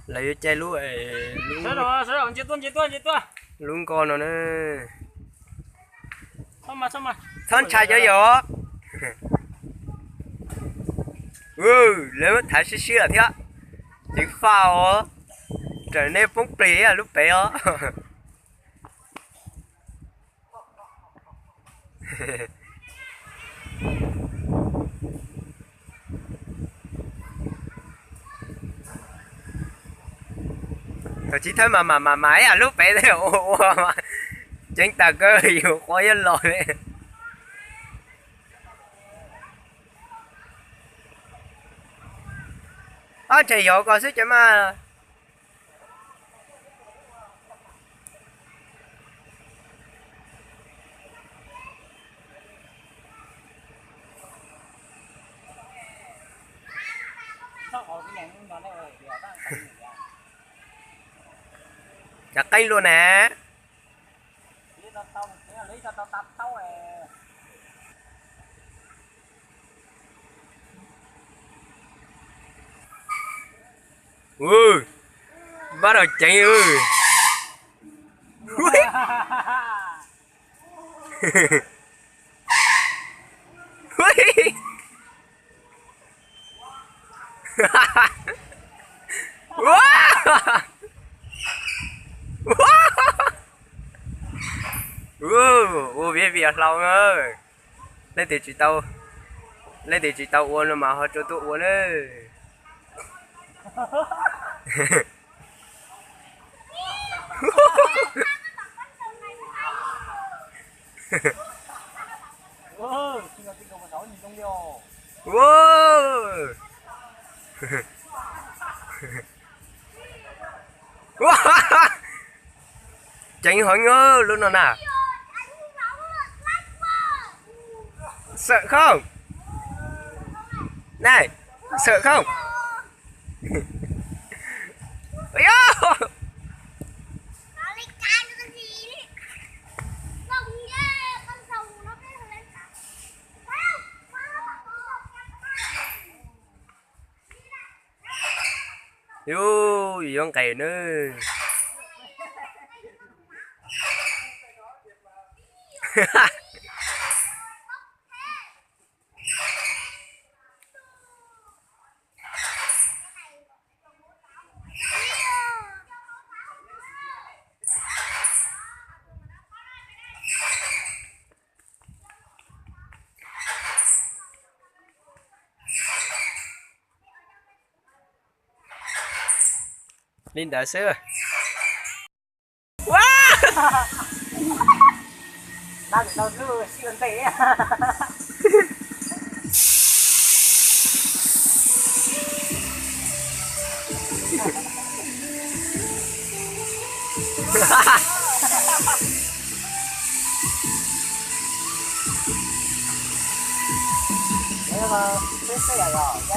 Lawv yuav caij lub, lub nkoj no na. Txhob ntshai cov yom. Lawv muab thaiv siab siab lawm thiab. Ceev faj os. Raws nej poob plig lub pem os. Thaum chiv thawj mas mam mam mam ib yam lub pem ua ua, ceev tas kawg yus quav yuav los li. Ob ntshe yov ko xwb ces mas. Cov qeej luaj na. Ub, npab rau ceev. Ua viv vias hlau na. Leej twg tsis tau, leej twg tsis tau ua no mas ho tsuas tuaj ua na. Ceev heev lub no na. Xawm khoom. Nai, xawm khoom. Yus yuav nqes na. Li ntawd xwb.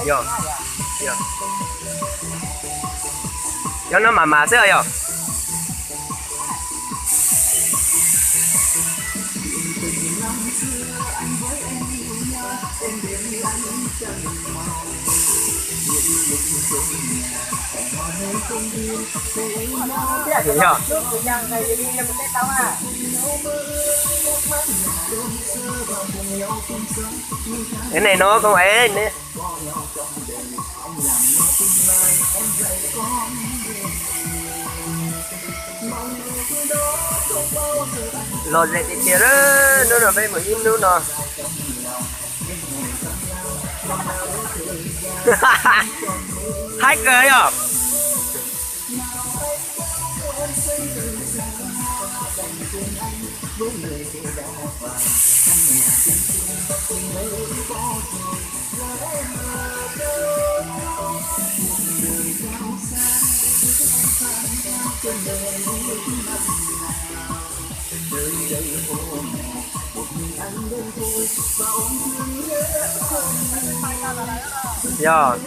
Yog, yog. Yog no mam mam xwb os yog. Yog. Cái này nó không ấy. Lom zem tiag tiag, hnub no peb mus ib hnub no. Haib kawg yog. Yog.